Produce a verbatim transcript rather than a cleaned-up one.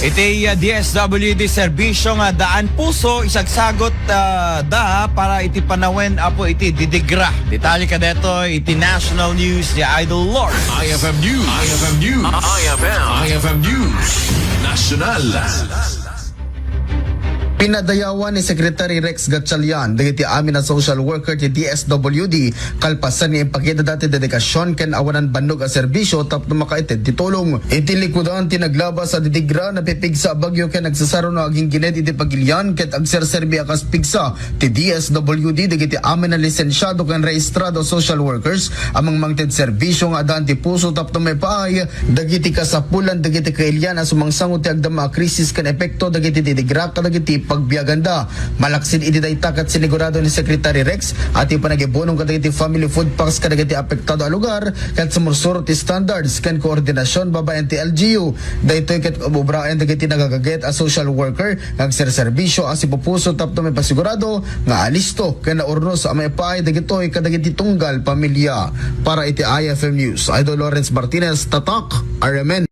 Iti, ah, D S W D serbisyo nga daan puso, isagsagot, ah, da para iti panawen, apo, iti didigra. Detalye kadetoy iti national news ni Idol Lawrence. I F M News. I F M News. I F M. I F M News. National. Pinadayawan ni Secretary Rex Gatchalian dagiti amin a social worker ti D S W D kalpasan nga impakita dati dedikasyon ken awanan bannog a serbisyo tapno makaited ti tulong. Iti likudan ti naglabas a didigra, napipigsa a bagyo ken agsasaruno a ginggined iti pagilian ket agserserbi a kas pigsa ti D S W D dagiti amin a lisensiado ken rehistrado a social workers a mangmangted serbisyo nga addaan ti puso tapno maipaay dagiti kasapulan dagiti kailian a sumangsango ti agdama a krisis ken epekto dagiti didigra kadagiti pagbiaganda. Malaksid iti dayta ket sinigurado ni Secretary Rex a ti panagibunong kadagiti family food packs kadagiti apektado a lugar ket sumursuro ti standards ken koordinasyon babaen ti L G U. Daytoy ket ubraen dagiti nagagaget a social worker nga agserserbisyo a sipupuso tapno maipasigurado nga alisto ken naurnos a maipaay dagitoy kadagiti tunggal pamilya. Para iti I F M News, Idol Lawrence Martinez, Tatak, R M N.